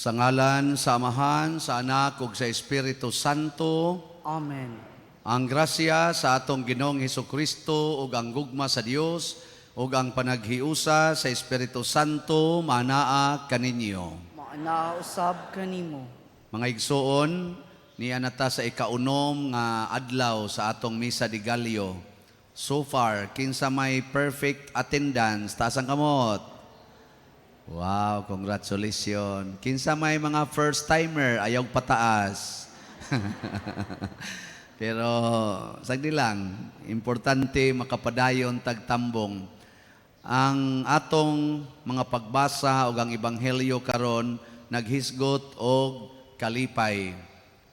Sa ngalan sa Amahan, sa Anak ug sa Espiritu Santo. Amen. Ang grasya sa atong Ginoong Hesukristo ug ang gugma sa Dios ug ang panaghiusa sa Espiritu Santo manaa kaninyo. Maanaa usab kanimo. Mga igsoon, niya na ta sa ikaunom nga adlaw sa atong Misa de Gallo. So far, kinsa may perfect attendance, taas ang kamot. Wow, congratulations. Kinsa may mga first timer, ayaw pataas. Pero sagdi lang, importante makapadayon tag tambong. Ang atong mga pagbasa ug ang ebanghelyo karon naghisgot og kalipay.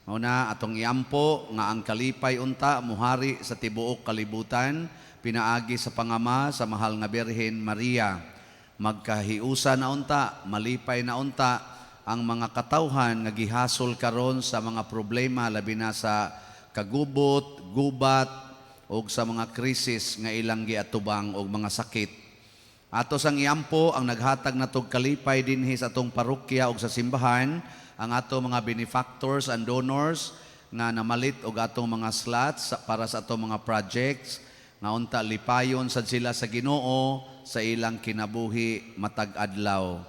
Mao na atong iampo nga ang kalipay unta muhari sa tibuok kalibutan pinaagi sa pangama sa mahal nga Birhen Maria. Magkahiusa na unta, malipay na unta ang mga katawhan nga gihasol karon sa mga problema, labi na sa kagubot, gubat ug sa mga krisis nga ilang giatubang og mga sakit. Ato sang iampo ang naghatag natog kalipay dinhi sa atong parokya ug sa simbahan, ang ato mga benefactors and donors nga namalit og atong mga slots para sa atong mga projects, nga unta lipayon sad sila sa Ginoo sa ilang kinabuhi matag adlaw.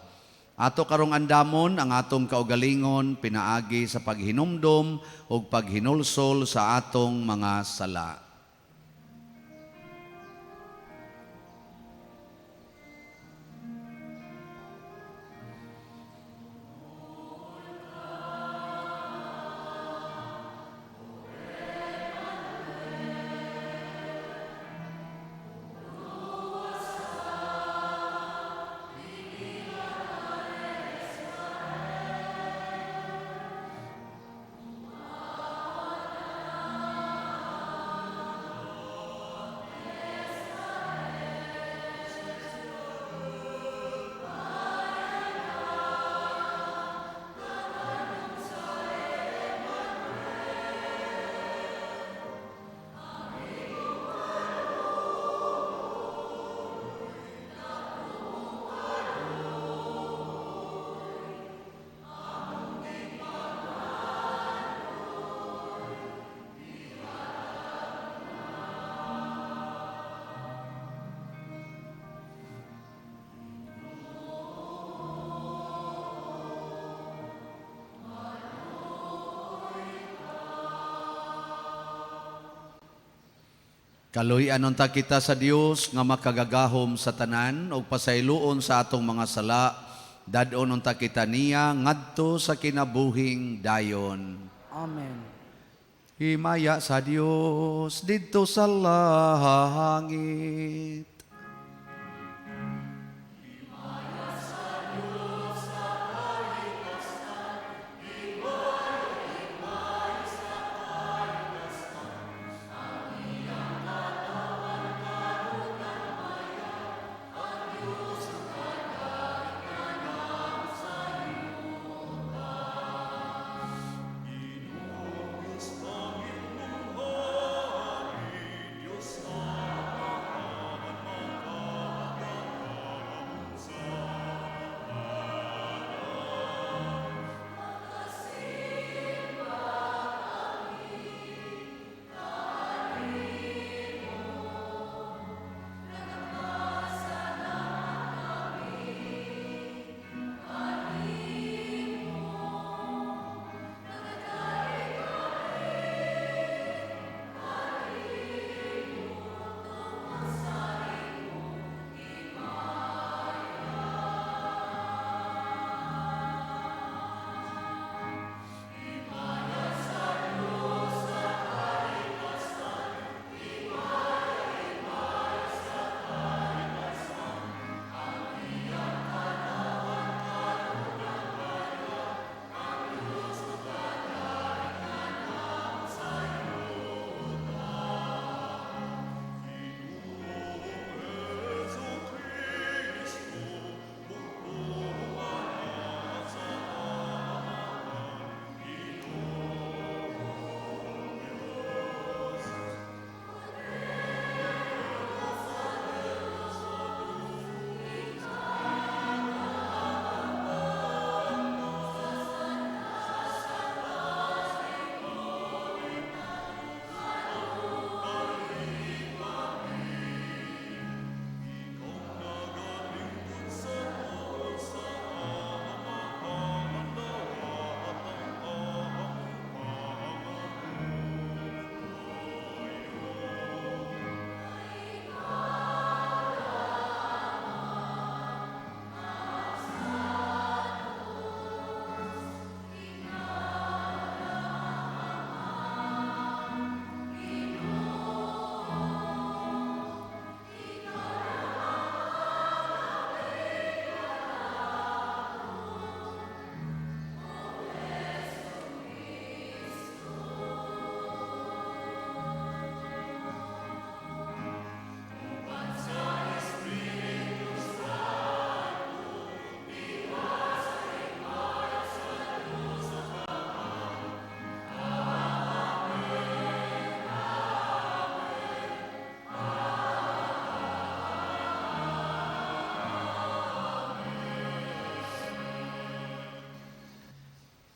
Ato karong andamon ang atong kaugalingon pinaagi sa paghinumdom ug paghinulsol sa atong mga sala. Kaluy-an unta kita sa Dios nga makagagahom sa tanan ug pasayloon sa atong mga sala, dad-on unta kita niya ngadto sa kinabuhing dayon. Amen. Himaya sa Dios didto sa langit.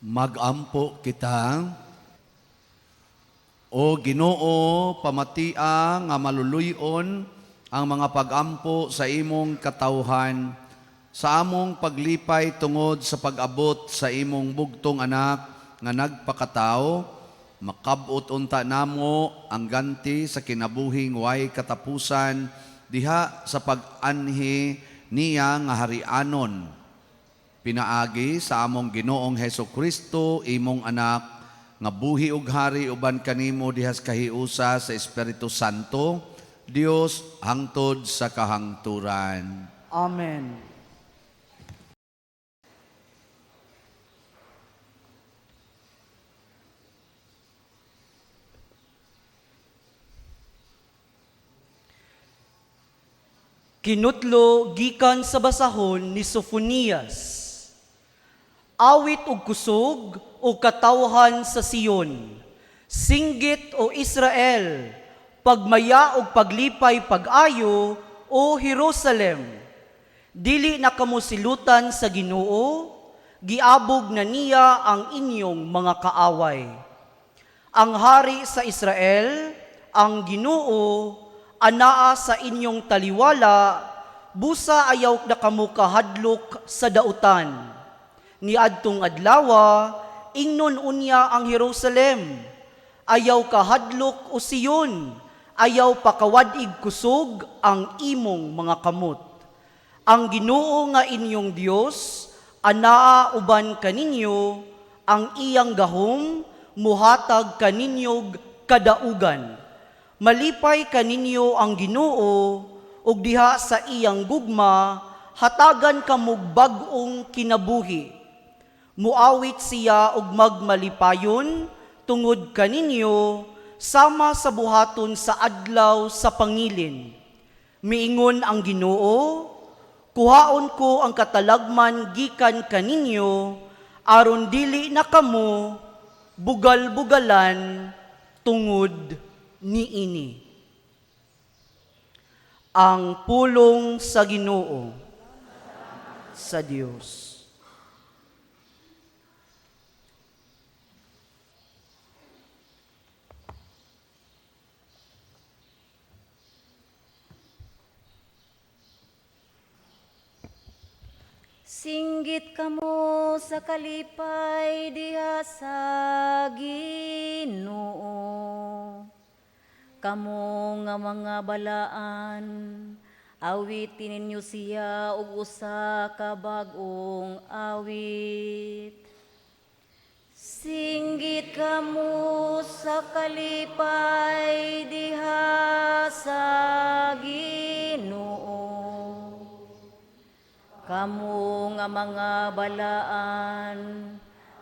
Magampo kita. O Ginoo, pamatia nga maluluyon ang mga pagampo sa imong katawhan sa among paglipay tungod sa pag-abot sa imong bugtong anak nga nagpakatao, makab-ot unta namo ang ganti sa kinabuhing way katapusan diha sa pag-anhi niya nga harianon pinaagi sa among Ginoong Heso Kristo, imong anak, nga buhi ug hari uban kanimo diha sa kahiusa sa Espiritu Santo, Dios hangtod sa kahangturan. Amen. Kinutlo gikan sa basahon ni Sofonias. Awit og kusog o katawhan sa Sion. Singgit o Israel, pagmaya og paglipay pag-ayo o Jerusalem. Dili na kamo silutan sa Ginoo, giabog na niya ang inyong mga kaaway. Ang hari sa Israel, ang Ginoo, anaa sa inyong taliwala, busa ayaw na kamo kahadlok sa dautan. Niadtong adlawa, ingnon unya ang Jerusalem, ayaw kahadlok o Sion, ayaw pakawad-ig kusog ang imong mga kamot. Ang Ginoo nga inyong Dios anaa uban kaninyo, ang iyang gahom muhatag kaninyog kadaugan. Malipay kaninyo ang Ginoo ug diha sa iyang gugma hatagan kamog bag-ong kinabuhi. Muawit siya og magmalipayon tungod kaninyo sama sa buhaton sa adlaw sa pangilin. Miingon ang Ginoo, kuhaon ko ang katalagman gikan kaninyo aron dili na kamo bugal-bugalan tungod niini. Ang pulong sa Ginoo sa Dios. Singgit kamo sa kalipay diha sa Ginoo. Kamo nga mga balaan, awitin ninyo siya og usa ka bag-ong awit. Singgit kamo sa kalipay diha sa Ginoo. Kamo nga mga balaan,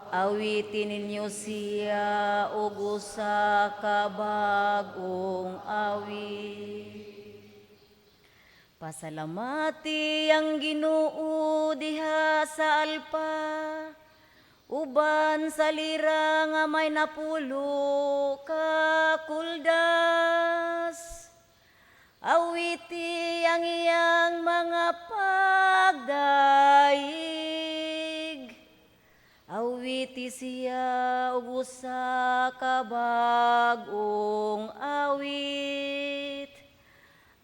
awitin ninyo siya og usa ka bag-ong awit. Pasalamati ang Ginoo diha sa alpa, uban sa lira nga may 10 ka kuldas. Awiti ang iyang mga pagdaig. Awiti siya og usa ka bag-ong awit.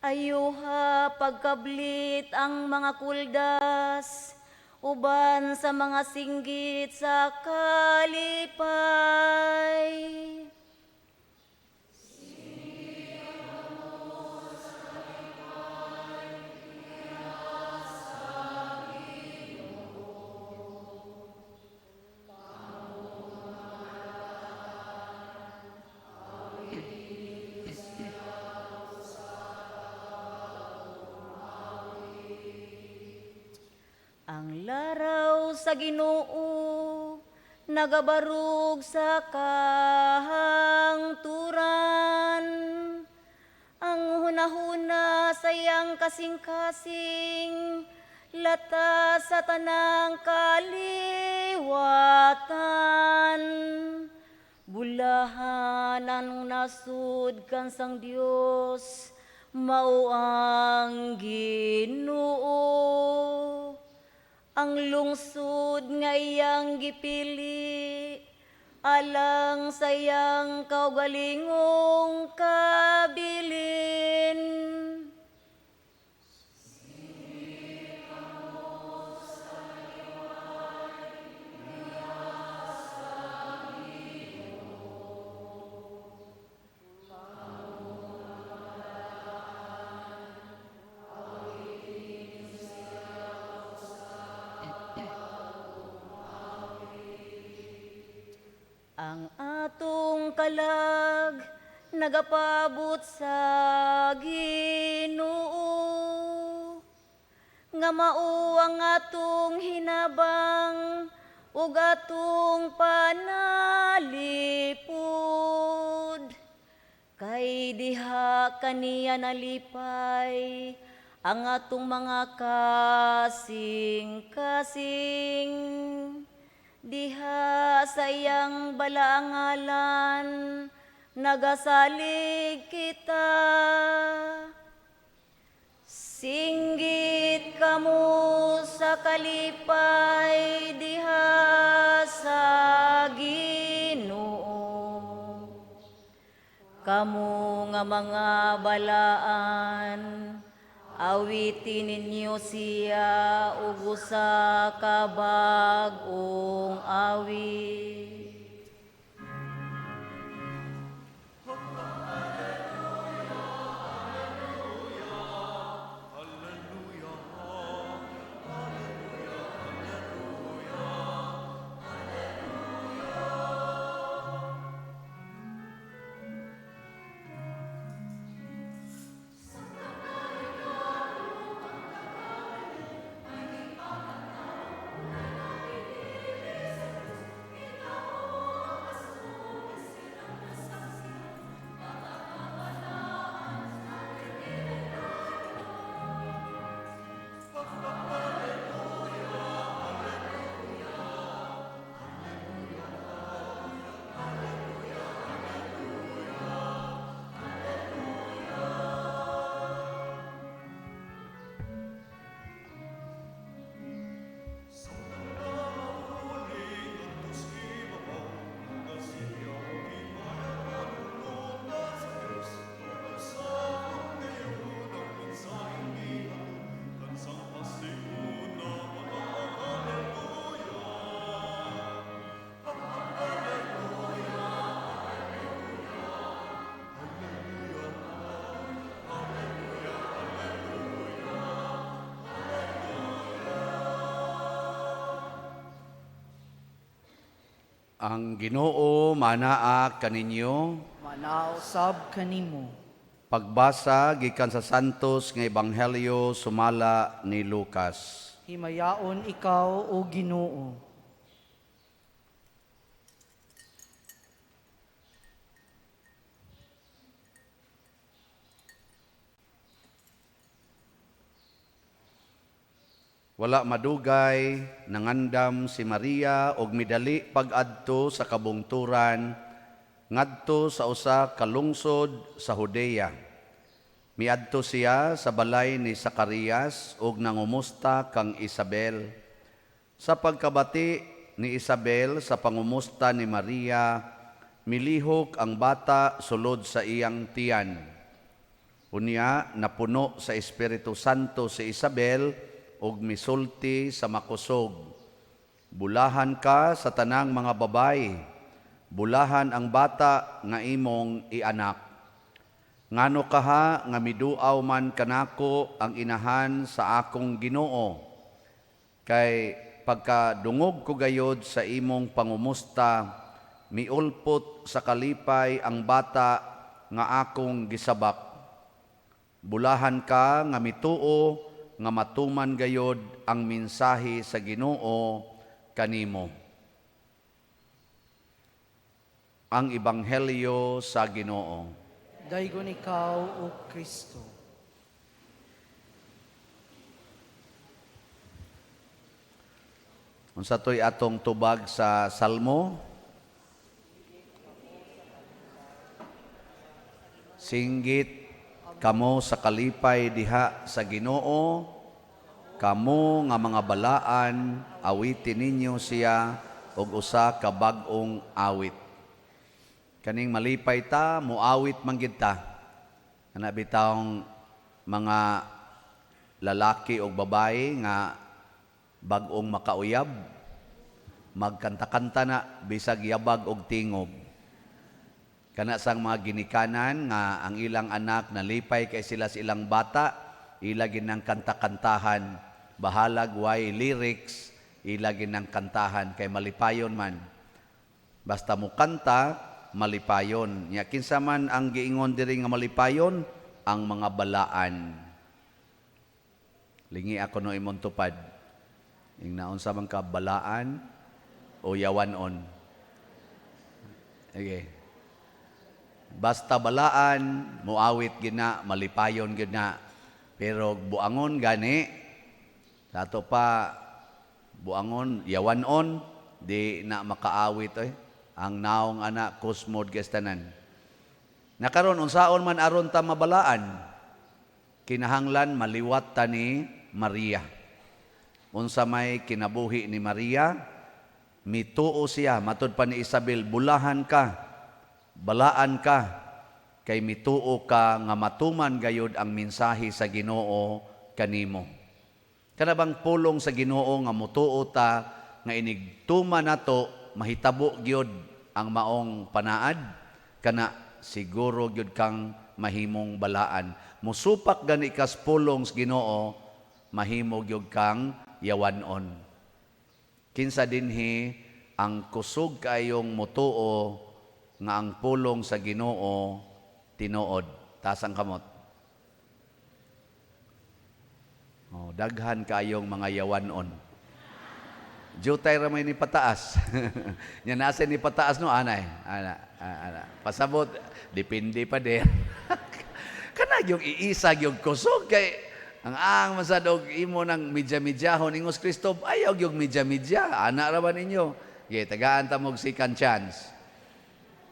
Ayuha pagkablit ang mga kuldas, uban sa mga singgit sa kalipay. Ang laraw sa Ginoo nagabarug sa kahangturan. Ang hunahuna sa iyang kasing-kasing lata sa tanang kaliwatan. Bulahan ang nasud kansang Dios, mao ang Ginoo. Ang lungsod nga iyang gipili. Alang sa iyang kaugalingong kabilin. Ang atong kalag nagapabot sa Ginoo nga mao ang atong hinabang ug atong panalipod, kay diha kaniya nalipay ang atong mga kasing-kasing. Diha sa iyang balaangalan nagasalig kita. Singgit kamo sa kalipay diha sa Ginoo. Kamo nga mga balaan, awitin ninyo siya ug usa ka bag-ong awit. Ang Ginoo manaa kaninyo. Manausab kanimo. Pagbasa gikan sa Santos nga Ebanghelyo sumala ni Lucas. Himayaon ikaw, o Ginoo. Wala madugay nangandam si Maria og midali pag-adto sa kabungturan ngadto sa usa ka lungsod sa Judea. Miadto siya sa balay ni Zacarias og nangumusta kang Isabel. Sa pagkabati ni Isabel sa pangumusta ni Maria, milihok ang bata sulod sa iyang tiyan. Unya napuno sa Espiritu Santo si Isabel ug misulti sa makusog. Bulahan ka sa tanang mga babay, bulahan ang bata nga imong ianak. Ngano kaha nga miduaw man kanako ang inahan sa akong Ginoo? Kay pagkadungog ko gayod sa imong pangumusta, miulpot sa kalipay ang bata nga akong gisabak. Bulahan ka nga mituo nga matuman gayod ang mensahe sa Ginoo kanimo. Ang Ebanghelyo sa Ginoo. Daygon ikaw, O Kristo. Unsa to'y atong tubag sa Salmo? Singgit kamo sa kalipay diha sa Ginoo, kamo nga mga balaan, awitin ninyo siya og usa ka bag-ong awit. Kaning malipay ta, muawit man gid ta. Ana bitawng mga lalaki o babae nga bag-ong makauyab, magkanta-kanta na bisag yabag og tingog. Kana sang mga ginikanan nga ang ilang anak nalipay kay sila sa ilang bata, ila ginang kanta-kantahan, bahalag way lyrics, ila ginang kantahan kay malipayon man. Basta mo kanta, malipayon. Nya kinsa man ang giingon diri nga malipayon? Ang mga balaan. Lingi ako no imong tupad. Ing naunsa man ka, balaan o yawanon? Okay. Basta balaan, muawit gina, malipayon gina. Pero buangon gani, ato pa buangon, yawanon, di na makaawit oy. Ang naong ana kusmod gestanan. Nakaron unsaon man aron ta mabalaan? Kinahanglan maliwat ta ni Maria. Unsa may kinabuhi ni Maria? Mituo siya, matud pa ni Isabel, "Bulahan ka, balaan ka, kay mituo ka nga matuman gayud ang mensahe sa Ginoo kanimo." Kana bang pulong sa Ginoo nga mutuo ta nga inigtuman nato, mahitabo gyud ang maong panaad, kana siguro gyud kang mahimong balaan. Musupak gani kas pulong sa Ginoo, mahimo gyud kang yawanon. Kinsa dinhi ang kusog kaayong mutuo nga ang pulong sa Ginoo tinuod? Taas ang kamot. Oh, daghan kaayong mga yawanon. Jutay ra may ni pataas. Nya nasa ni pataas no anay. Ana, ana. Pasabot, depende pa din. Kana yung iisag yung kusog kay ang masad og imo nang medya-medyahon ingos Kristo, ayaw yung medya-medya. Ana ra ba ninyo? Okay, tagaan ta mo og second chance.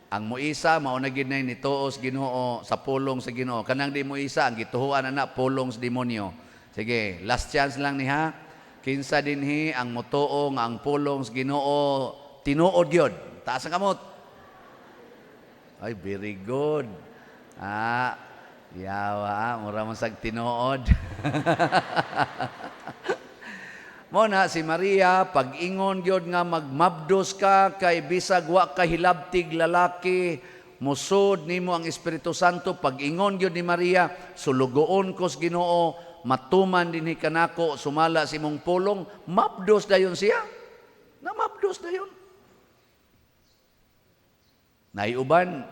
Ang muisa mao na gid nay nituos Ginoo sa pulong sa Ginoo. Kanang di muisa, ang gituhuan ana pulong sa demonyo. Sige, last chance lang ni ha. Kinsa dinhi ang motuo nga ang pulong sa Ginoo tinuod gyud? Taas ang kamot. Ay, very good. Ah, yawa, mura man sag tinuod. Mo na si Maria, pag-ingon gyud nga magmabdos ka kay bisag wa ka hilabtig lalaki, musod nimo ang Espiritu Santo, pag-ingon gyud ni Maria, "Sulugoon ko sa Ginoo, matuman dinhi kanako sumala sa imong pulong," mabdos dayon siya. Namabdos dayon. Naiuban,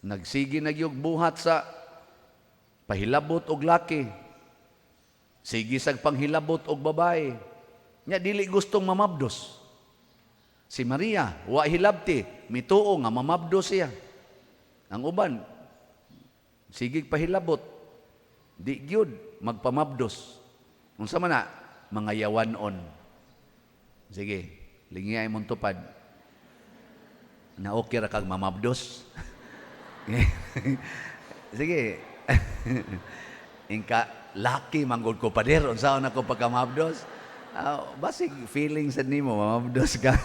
nagsige na gyud buhat sa pahilabot og laki. Sige sag panghilabot og babae. Nya dili gustong mamabdos. Si Maria, wa hilabti, mituo nga mamabdos siya. Ang uban, sige pahilabot. Di gyud magpamabdos. Unsa man na? Mga yawanon. Sige, lingi ay mong tupad. Na okay ra kag mamabdos? Sige. Ingka, "Laki manggod ko, pader, unsaon ako pagkamabdos?" Ah, basig feeling sa nimo mamabdos ka.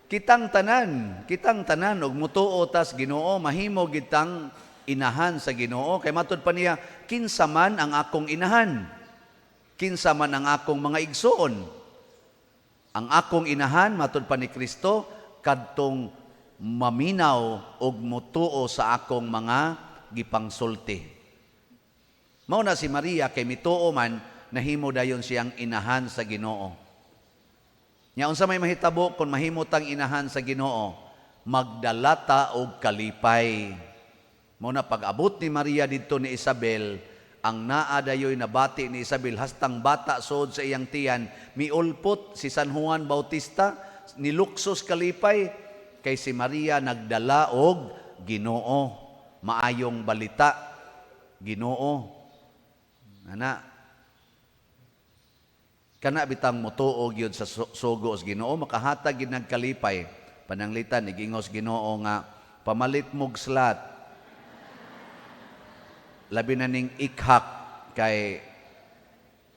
Kitang tanan og mutuo tas Ginoo, mahimo gitang inahan sa Ginoo kay matud pa niya, "Kinsa man ang akong inahan? Kinsa man ang akong mga igsuon?" "Ang akong inahan," matud pa ni Kristo, "kadtong maminaw og mutuo sa akong mga gipangsulti." Mao na si Maria, kay mituo man, nahimo dayon siyang inahan sa Ginoo. Nya unsa may mahitabo kung mahimo tang inahan sa Ginoo? Magdala ta og kalipay. Mao na pag-abot ni Maria didto ni Isabel, ang naa dayoy nabati ni Isabel, hastang bata sod sa iyang tiyan, miulpot si San Juan Bautista, niluksos kalipay kay si Maria nagdala og Ginoo, maayong balita, Ginoo. Ana, kana bitang motuo gyud sa sugo sa Ginoo, makahatag gyud nagkalipay. Pananglitan igingos Ginoo nga pamalit mog slot. Labi na ning ikhak kay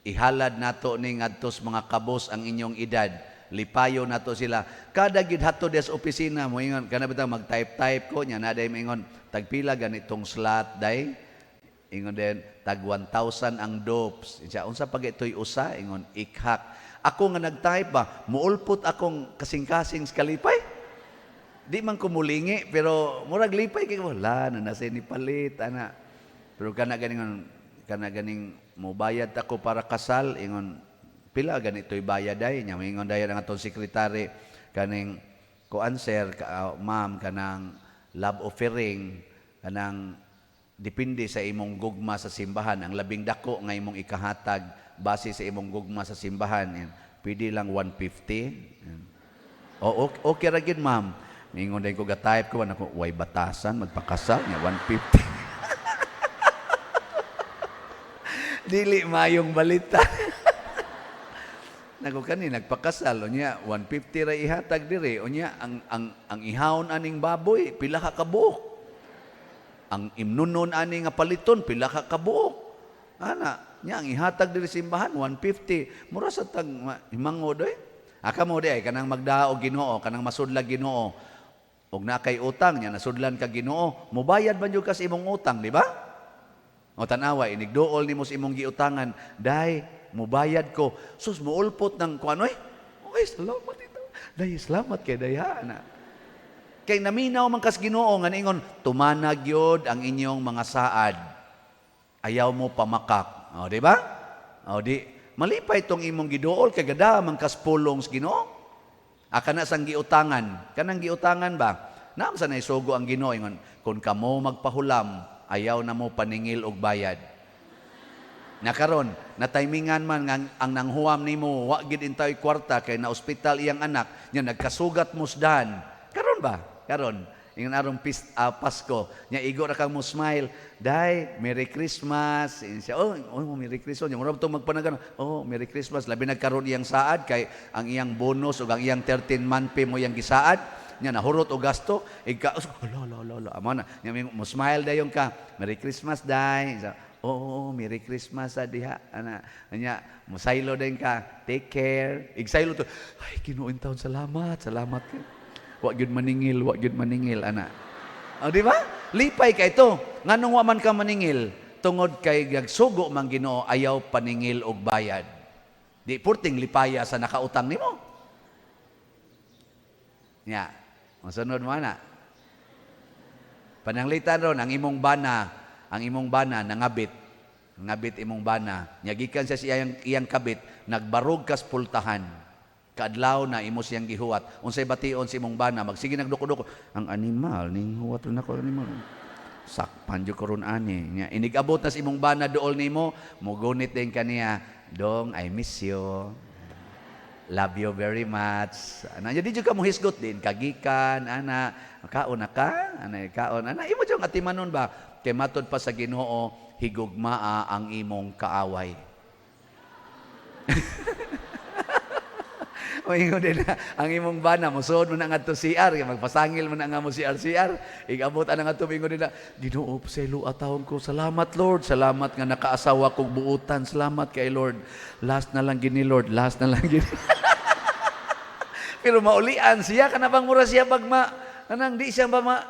ihalad nato ni ngadtos mga kabos ang inyong edad. Lipayo nato sila. Kada gid hato des opisina mo ingon kana bitaw mag-type-type ko nya na day moingon tagpila ganitong slot day. Ingon din tag 1,000 ang dopes. Siya unsa pa ito'y usa ingon ikhak. Ako nga nag-type ba muulpot akong kasing-kasing sa kalipay. Di man ko mulingi pero murag lipay kay wala na nasa ni palit ana. Pero kana ganing mobayad ako para kasal ingon pila ganito'y bayad ay nya moingon dayon ang atong sekretary kaning kuan sir ka, ma'am, kanang love offering kanang depende sa imong gugma sa simbahan. Ang labing dako nga imong ikahatag base sa imong gugma sa simbahan yan. Pwede lang 150 yan. O okay, okay ra gyud, ma'am. Ningon din ko ga-type ko nako way batasan magpakasal nya 150. Dili mayong balita. Nako kani nagpakasal unya 150 ra ihatag diri unya ang ihawon aning baboy pila ka kabuok. Ang imnunon ani nga paliton pila ka kabuok. Ana, nya ang ihatag diri simbahan 150. Mura sa tag himangod oy. Aka mo di ay kanang magdao Ginoo, kanang masudlag Ginoo. Og na kay utang nya nasudlan ka Ginoo, mobayad man jud ka sa imong utang, di ba? O tanawa, inigduol nimo sa imong giutangan, day, mubayad ko. Sus, muulpot ng kuan oy. Oy, salamat ito. Day, salamat kay dayha na. Kay naminaw man kas Ginoo nga niingon, tumanag gyud ang inyong mga saad. Ayaw mo pamakak. O, di ba? O, di, malipay tong imong giduol kay gada man kas pulong sa Ginoo. Aka na sang giutangan. Kanang giutangan ba? Naam sa naisugo ang Ginoo ingon, kung kamo magpahulam, ayaw na mo paningil og bayad. Nakaron, na timingan man nga ang nanghuam nimo wa gid intaw'y kwarta kay na ospital iyang anak, nya nagkasugat musdan. Karon ba? Karon. Ingon arong Pasko, nya igo ra kang mo smile, "Day, Merry Christmas." Ingon siya, "Oh, oh, Merry Christmas." Nya mura to magpanagan, "Oh, Merry Christmas." Labi nagkaron iyang saad kay ang iyang bonus ug ang iyang 13 month pay mo iyang gisaad. Nya nahurot og gasto, igka, ala ala ala ala. Amo na, nya mo smile dayon ka, "Merry Christmas, day." Siya, "Oo, Merry Christmas sa diha." Ana, nya musaylo din ka, "Take care." Igsaylo to, "Ay, Ginoo taon, salamat, salamat kay. Wa gyud maningil, wa gyud maningil ana." O, di ba? Lipay kay ito. Nganong wa man ka maningil? Tungod kay gagsugo man Ginoo ayaw paningil og bayad. Di purting lipaya sa nakautang nimo. Nya, masunod mo na. Pananglitan ron ang imong bana nangabit. Ngabit imong bana. Nya gikan siya sa iyang kabit, nagbarog kas pultahan. Kaadlaw na imo siyang gihuwat. Unsay bation sa imong bana, magsige nagduko-duko. Ang animal ning huwat ron ako animal. Sakpan jud ko ron ani. Nya inigabot na sa imong bana dool nimo, mugunit din kaniya, "Dong, I miss you. Love you very much." Ana, di jud ka mo hisgot din kagikan ana, kaon na ka, ana kaon ana imo jud atimanon ba kay matod pa sa Ginoo higugmaa ang imong kaaway. Moingon din na, ang imong bana mosuod mo na ngadto CR kay magpasangil mo na nga mo CR CR igabot ana ngadto moingon din na, "Ginoo, pasaylo atawon ko. Salamat, Lord, salamat nga nakaasawa kog buutan, salamat kay Lord, last na lang gini, Lord, last na lang gini." Pero maulian siya kana bang mura siya bagma anang di siya ba ma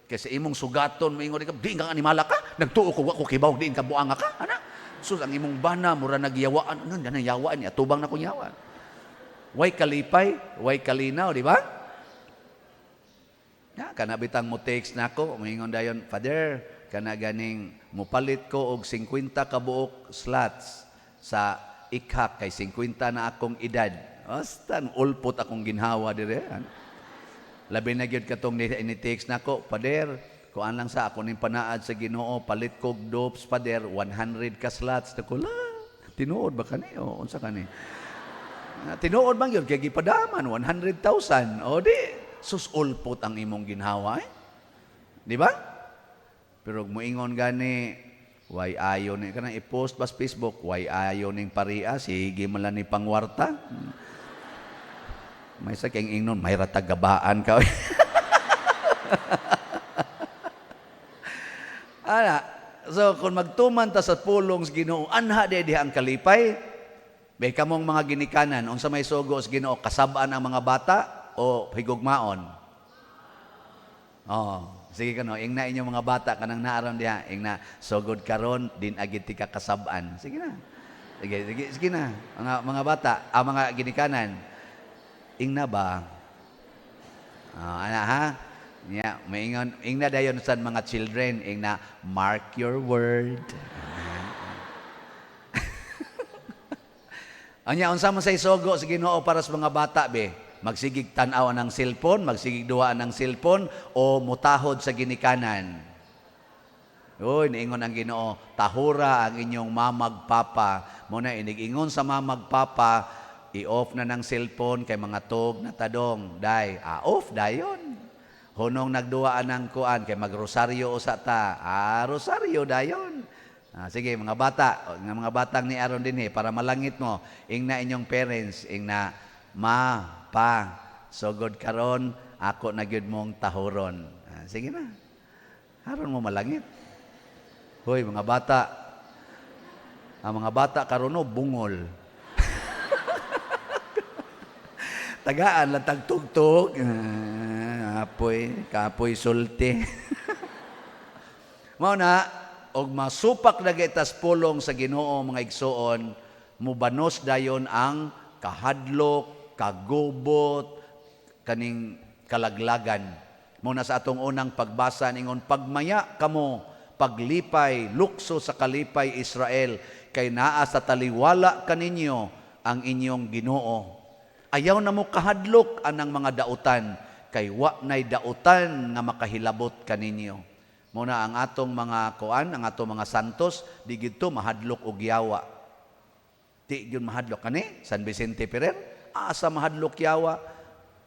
kasi imong sugaton moingon ka, "Di ka animala ka, nagtuo ko wa ko kibaw diin ka buanga ka." Ana sus, ang imong bana mura nagyawaan, ano na yawaan niya tubang na kong yawa. Way kalipay, way kalinaw, di ba? Ya, kana bitang mo text nako, moingon dayon, "Father, kana ganing mopalit ko og 50 ka buok slots sa ikhak kay 50 na akong edad." Basta ulpot akong ginhawa dire. Labi na gyud katong ni text nako, "Father, kuan lang sa ako ning panaad sa Ginoo, palit kog dopes, Father, 100 ka slots." Nako la, tinuod ba kani o unsa kani? Na, tinuod bang yun? Kaya gipadaman, 100,000. O di, sus ulpot ang imong ginhawa eh. Di ba? Pero muingon gani, way ayo ni kanang i-post ba sa Facebook, way ayo ning paria, sige man lang ni pangwarta. May sa kayong ingnon, may ratagabaan ka. Ana, so kung magtuman ta sa pulong sa Ginoo, anha di diha ang kalipay. Bay kamong mga ginikanan, unsa may sugo sa Ginoo, kasab-an ang mga bata o higugmaon? Oh, sige kano, ingna inyong mga bata kanang naaron diha, ingna sugod karon din agid tika kasab-an. Sige na. Sige, sige, sige na. Mga bata, ang mga ginikanan. Ingna ba? Ah, ana ha? Nya, maingon ingna dayon sa mga children, ingna, "Mark your word." Anya, unsa man say sugo sa Ginoo para sa mga bata be? Magsigig tan-aw ng cellphone, magsigig duwa ng cellphone o mutahod sa ginikanan? Uy, niingon ang Ginoo, "Tahura ang inyong mamag papa." Mao na inig-ingon sa mamag papa, i-off na ng cellphone kay mga tog na tadong. Day, off dayon. Hunong nagduwaan ng kuan kay magrosaryo usa ta. Ah, rosaryo dayon. Ah, sige, mga bata, nga mga batang ni aron dinhi para malangit mo, ingna inyong parents, ingna, "Ma, pa, sugod karon ako na gyud mong tahuron." Ah, sige na. Haron mo malangit. Hoy, mga bata. Ang mga bata karon no, bungol. Tagaan lang tagtugtog. Ah, apoy, kapoy sulti. Mao na og masupak na gitas pulong sa Ginoo, mga igsuon, mubanos dayon ang kahadlok, kagubot, kaning kalaglagan. Mao na sa atong unang pagbasa ningon, "Pagmaya kamo, paglipay, lukso sa kalipay, Israel, kay naa sa taliwala kaninyo ang inyong Ginoo." Ayaw na mo kahadlok anang mga dautan, kay wa nay dautan nga makahilabot kaninyo. Mao na ang atong mga kuan, ang atong mga santos, di gidto mahadlok og yawa. Di gyud mahadlok kani San Vicente Ferrer, asa mahadlok yawa?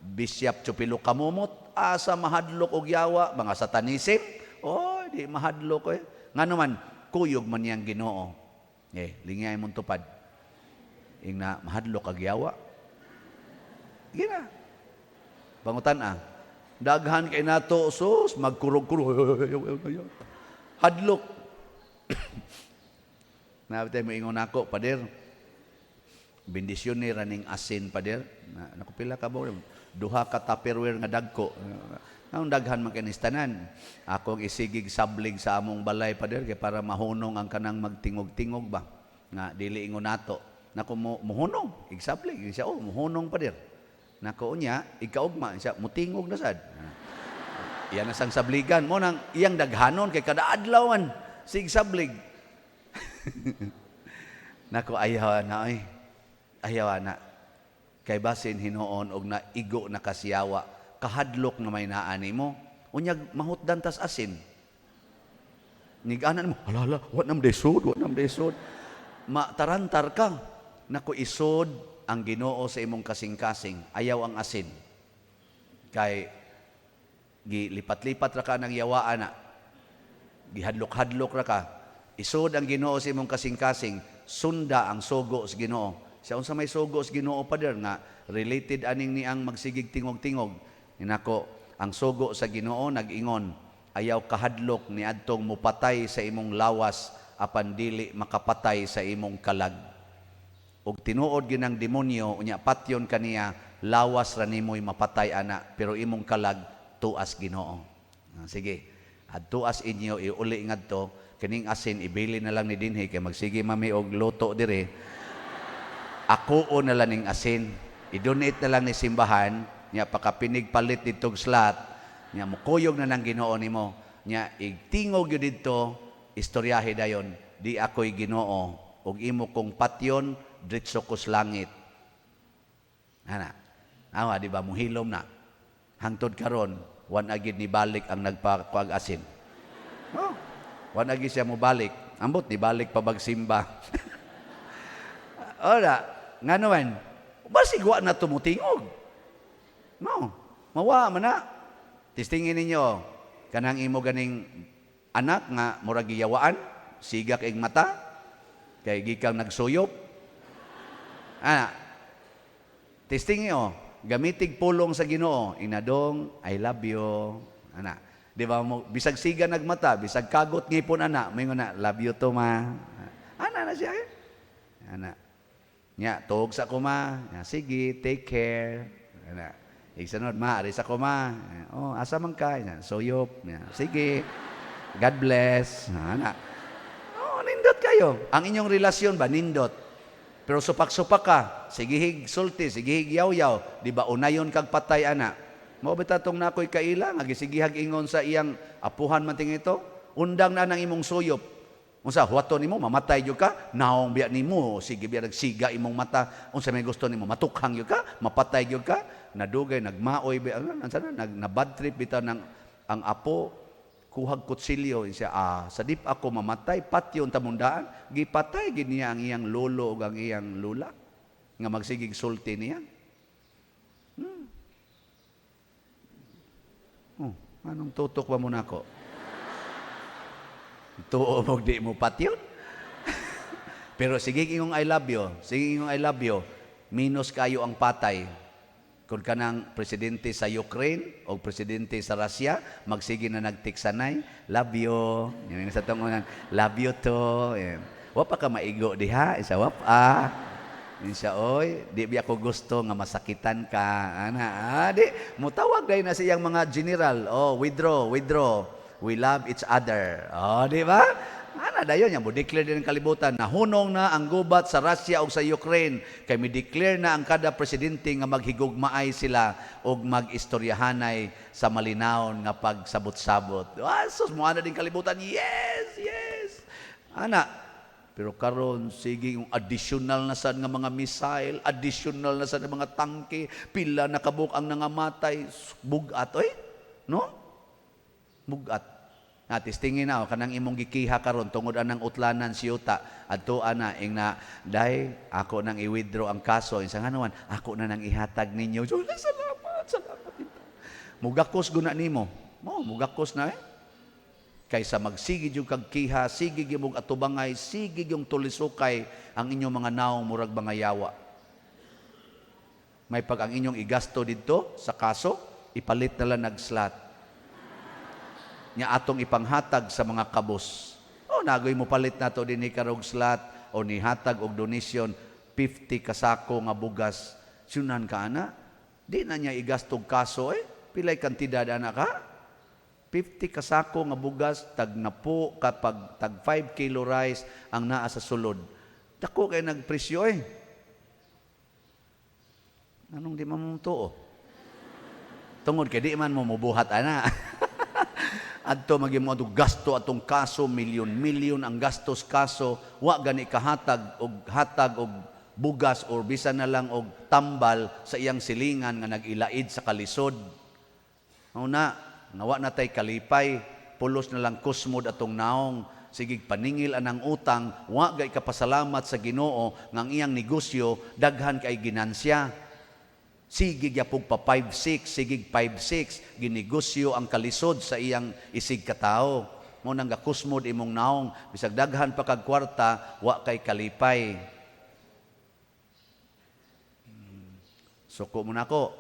Bishop Chupilo Camomot, asa mahadlok og yawa? Mga satanism, oh, di mahadlok eh. Ngano man, kuyog man niyang Ginoo. Eh, lingay mong tupad. Ingna, "Mahadlok ag yawa?" Gina. Pangutan ah. Daghan kay nato sus magkurog-kurog. Hadlok. Nabitay mo ingon ako, "Pader. Bendisyon ni raning asin, pader." Na, naku, pila ka ba? Duha ka Tupperware nga dagko. Ang daghan man kay tanan. Akong isigig sablig sa among balay, pader, kay para mahunong ang kanang magtingog-tingog ba. Nga dili ingon nato. Nako mo muhunong, igsablig. Siya, "Oh, muhunong, pader." Nako unya, ikaugma siya, mutingog na sad. Iyan na sang sabligan mo nang iyang daghanon kay kada adlaw man sig sablig. Nako, ayaw na oy. Ayaw na. Kay basin hinuon og naigo na kasiyawa, kahadlok na may naa nimo. Unyag mahutdan tas asin. Niganan mo, "Hala, hala, wa nam desod, wa nam desod." Matarantar ka. Nako, isod ang Ginoo sa imong kasing-kasing, ayaw ang asin. Kay gilipat-lipat ra ka ng yawaan na. Gihadlok-hadlok ra ka. Isod ang Ginoo sa imong kasing-kasing, sunda ang sugo sa Ginoo. Siya, "Unsa may sugo sa Ginoo, pader, nga related aning ni ang magsigig tingog-tingog?" Ninako, ang sugo sa Ginoo nag-ingon, ayaw kahadlok ni adtong mupatay sa imong lawas apan dili makapatay sa imong kalag. Ug tinuod gyud ang demonyo, unya patyon kaniya, lawas ra nimoy mapatay ana, pero imong kalag tuas Ginoo. Ah, sige. Adtuas inyo iuli ngadto kining asin, ibili na lang ni dinhi kay magsige mami og luto dire. Ako na lang ning asin. I-donate na lang ni simbahan, nya pakapinig palit didtog slot, nya mukuyog na ng Ginoo nimo. Nya igtingog gyud didto, istoryahe dayon, di ako'y Ginoo ug imo kong patyon, diretso kos langit. Ana. Awa, di ba muhilom na. Hangtod karon, wan agid ni balik ang nagpakuag asin. Oh, wan agid siya mo balik. Ambot ni balik pa bagsimba. Ora, ngano man, basig wa na tumutingog. No, mawa man na. Testingin ninyo, kanang imo ganing anak nga murag giyawaan, sigak ig mata, kay gikang nagsuyop. Ana, testingin o, gamitig pulong sa Ginoo, inadong, "I love you." Ana, di ba mo, bisag siga nagmata, bisag kagot ngipon ana, may na, "Love you to, ma." Ana na siya eh. Ana. Nya, tuog sa ko, Ma. Nya, sige, take care. Ana. Igsunod, "Ma, ari sa ko, Ma." "Oh, asa man ka?" Nya, "Suyop." Nya, "Sige. God bless." Ana. Oh, nindot kayo. Ang inyong relasyon ba, nindot. Pero supak-supak ka, sige hig sulti, sige hig yaw-yaw, di ba unayon kag patay ana? Mao bitaw tong nakoy kaila nga gisigihag ingon sa iyang apuhan man ting ito, undang na nang imong suyop. Unsa huwaton nimo, mamatay gyud ka, naong biya nimo, sige biya nagsiga imong mata, unsa may gusto nimo, matukhang gyud ka, mapatay gyud ka, nadugay nagmaoy biya, ano, unsa na, nag na bad trip bitaw ng ang apo, kuhag kutsilyo siya, ah, sa dip ako mamatay, patyon tamundaan. Gipatay gid niya ang iyang lolo ug ang iyang lula nga magsigig sulti niya. Oh, anong tutok ba mo nako? Tuo mo di mo patyon? Pero sige ingong "I love you," sige ingong "I love you," minus kayo ang patay. Kung kanang presidente sa Ukraine o presidente sa Russia, magsige na nagtiksanay, "Love you." Yung sa tungonan, "Love you to." Yan. Wa pa ka maigo diha, isa wa pa. Yun siya, "Oy, di biya ko gusto nga masakitan ka." Ana, ah, di, mutawag dahil na siyang mga general. "Oh, withdraw, withdraw. We love each other." Oh, di ba? Ana dayon niya mo declare din ang kalibutan na hunong na ang gubat sa Russia ug sa Ukraine kay mi declare na ang kada presidente nga maghigugmaay sila ug mag-istoryahanay sa malinawon nga pagsabot-sabot. Ah, sus, mo ana din kalibutan. Yes, yes. Ana, pero karon sige yung additional na sad nga mga missile, additional na sad nga mga tangke, pila na kabuk ang nangamatay, bugat oy. No? Bugat. Na testingin na, oh, kanang imong gikiha karon tungod anang utlanan siyuta adto ana ing na, "Day, ako nang i-withdraw ang kaso." Insa nga naman, "Ako na nang ihatag ninyo." So, salamat, salamat. Mugakos guna nimo. Mo mugakos na eh. Kaysa magsige jud kag kiha, sige gyud mog atubangay, sige yung tulisukay ang inyong mga naong murag mga yawa. May pag ang inyong igasto didto sa kaso, ipalit na lang nag-slot. Nya atong ipanghatag sa mga kabos. Oh, nagoy mo palit nato dinhi karog slot o nihatag og donation 50 kasako nga bugas. Sunan ka ana? Di na niya igastog kaso eh. Pilay kantidad ana ka? 50 kasako nga bugas, tag napo kapag tag 5 kilo rice ang naa sa sulod. Dako kay nagpresyo eh. Anong di man mo tuo? Tungod kay di man mo mubuhat ana. Adto magi mo adto gasto atong kaso, milyon-milyon ang gastos kaso, wa gani kahatag og hatag og bugas or bisan na lang og tambal sa iyang silingan nga nag-ilaid sa kalisod. Una, nawa na tay kalipay, pulos na lang kusmod atong naong, sigig paningil anang utang, wa gay kapasalamat sa Ginoo nga ang iyang negosyo daghan kay ginansya. Sige gyapog pa 5-6, sigig 5-6, ginegosyo ang kalisod sa iyang isig katao. Mo nang gakusmod imong naong, bisag daghan pa kag kwarta, wa kay kalipay. Suko mo nako.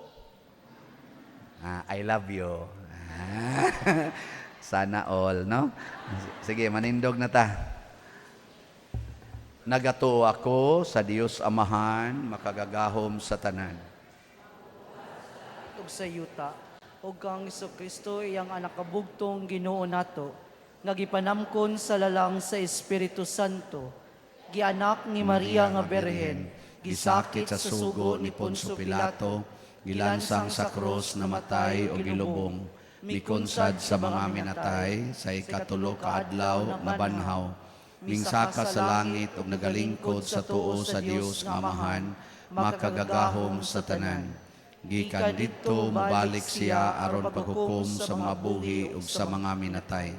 Ah, I love you. Ah, sana all, no? Sige, manindog na ta. Nagatuo ako sa Dios Amahan, makagagahom sa tanan. Ug sa yuta ug kang Kristo, iyang anak kabugtong Ginoo nato, nga gipanamkon sa lalang sa Espiritu Santo, gianak ni Maria nga Birhen, gisakit sa sugo ni Poncio Pilato, gilansang sa krus, namatay o gilubong, mikonsad sa mga minatay, sa ikatulo ka adlaw nabanhaw, mingsaka sa langit ug nagalingkod sa tuo sa Dios nga Amahan, makagagahom sa tanan. Gikan didto mobalik siya aron paghukom sa mga buhi ug sa mga minatay.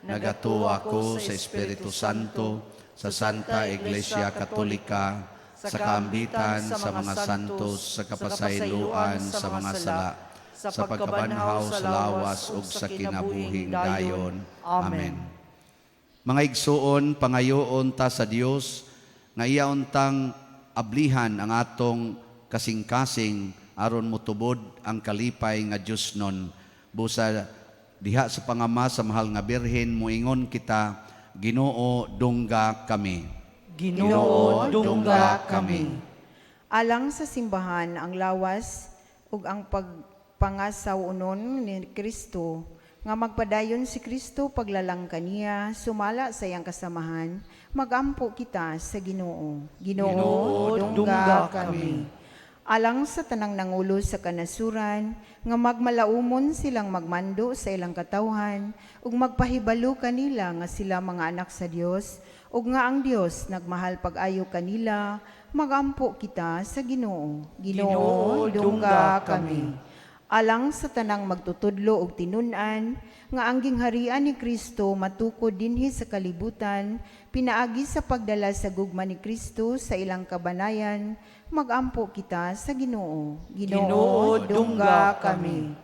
Nagatuo ako sa Espiritu Santo, sa Santa Iglesia Katolika, sa kaambitan sa mga santos, sa kapasayloan sa mga sala, sa pagkabanhaw sa lawas ug sa kinabuhing dayon. Amen. Mga igsuon, pangayoon ta sa Dios nga iya untang ablihan ang atong kasing-kasing aron motubod ang kalipay nga Dios nun. Busa diha sa pangama sa mahal nga Birhen, muingon kita, Ginoo, dungga kami. Ginoo, dungga kami. Alang sa simbahan, ang lawas ug ang pagpangasaw-onon ni Kristo, nga magpadayon si Kristo paglalang kaniya sumala sa iyang kasamahan, magampo kita sa Ginoo. Ginoo, Ginoo, dungga dungga kami. Alang sa tanang nangulo sa kanasuran, nga magmalaumon silang magmando sa ilang katawhan, ug magpahibalo kanila nga sila mga anak sa Dios, ug nga ang Dios nagmahal pag-ayo kanila, magampo kita sa Ginoo. Ginoo, Ginoo, dungga dungga kami. Alang sa tanang magtutudlo og tinun-an nga ang gingharian ni Kristo matukod dinhi sa kalibutan pinaagi sa pagdala sa gugma ni Kristo sa ilang kabanayan, magampo kita sa Ginoo. Ginoo, dungga kami.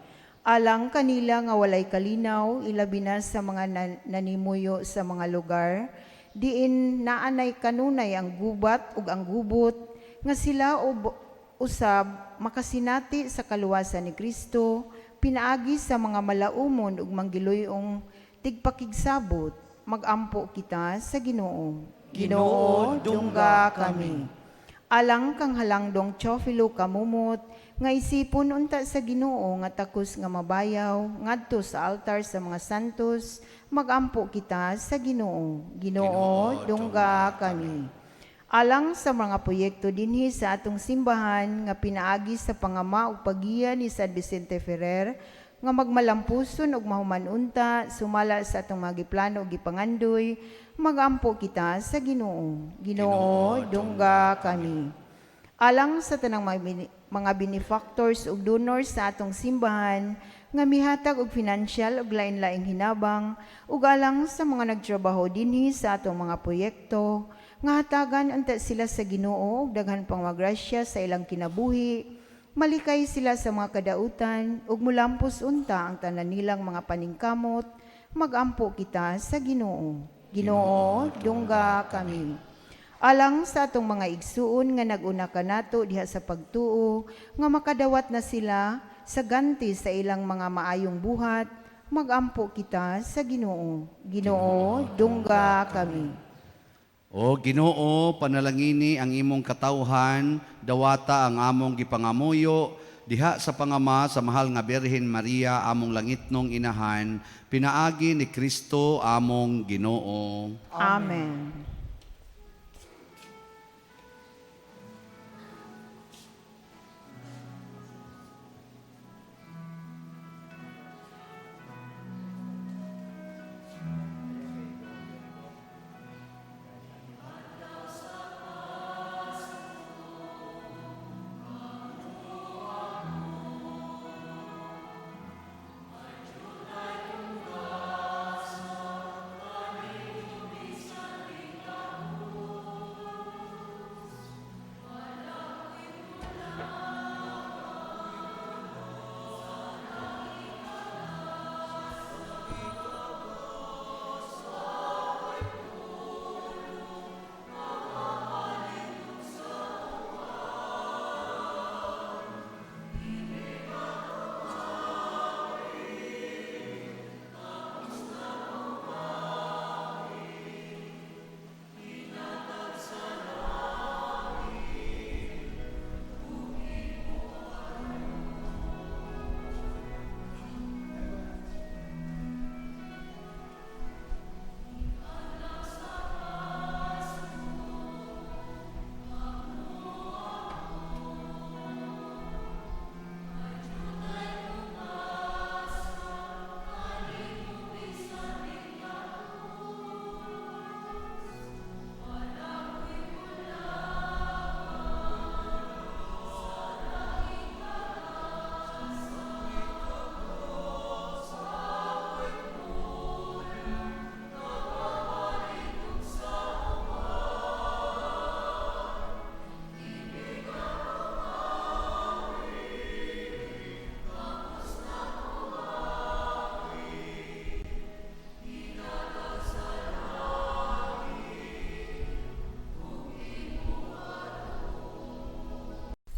Alang kanila nga walay kalinaw, ilabi na sa mga nanimuyo sa mga lugar diin naanay kanunay ang gubat ug ang gubot, nga sila usab makasinati sa kaluwasan ni Kristo pinaagi sa mga malaumon ug manggiloy-ong tigpakigsabot, magampo kita sa Ginoo. Ginoo, dungga kami. Alang kang halangdong Teofilo Kamumot, nga isipon unta sa Ginoo nga takos nga mabayaw ngadto sa altar sa mga santos, magampo kita sa Ginoo. Ginoo, dungga kami. Alang sa mga proyekto dinhi sa atong simbahan nga pinaagi sa pangama ug paggiya ni San Vicente Ferrer, nga magmalampuson ug mahuman unta sumala sa atong mga giplano ug gipangandoy, magampo kita sa Ginoo. Ginoo, dungga kami. Alang sa tanang mga benefactors ug donors sa atong simbahan nga mihatag og financial ug lain-laing hinabang, ug alang sa mga nagtrabaho dinhi sa atong mga proyekto, nga hatagan unta sila sa Ginoo og daghan pang magrasya sa ilang kinabuhi, malikay sila sa mga kadautan ug mulampos unta ang tanan nilang mga paningkamot, magampo kita sa Ginoo. Ginoo, dungga kami. Alang sa atong mga igsuon nga naguna kanato diha sa pagtuo, nga makadawat na sila sa ganti sa ilang mga maayong buhat, magampo kita sa Ginoo. Ginoo, dungga kami. O Ginoo, panalangini ang imong katawhan, dawata ang among gipangamuyo diha sa pangama sa mahal nga Birhen Maria, among langitnong inahan, pinaagi ni Kristo among Ginoo. Amen.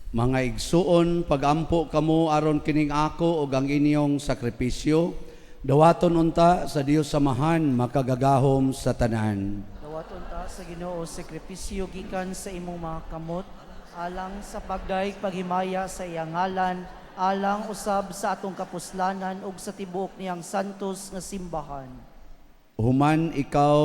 Mga igsuon, pagampo kamo aron kining ako ug ang inyong sakripisyo, dawaton unta sa Dios Samahan makagagahom sa tanan. Dawaton ta sa Ginoo sakripisyo gikan sa imong mga kamot. Alang sa pagdayeg paghimaya sa iyang ngalan, alang usab sa atong kapuslanan ug sa tibuok niyang santos nga simbahan. Human ikaw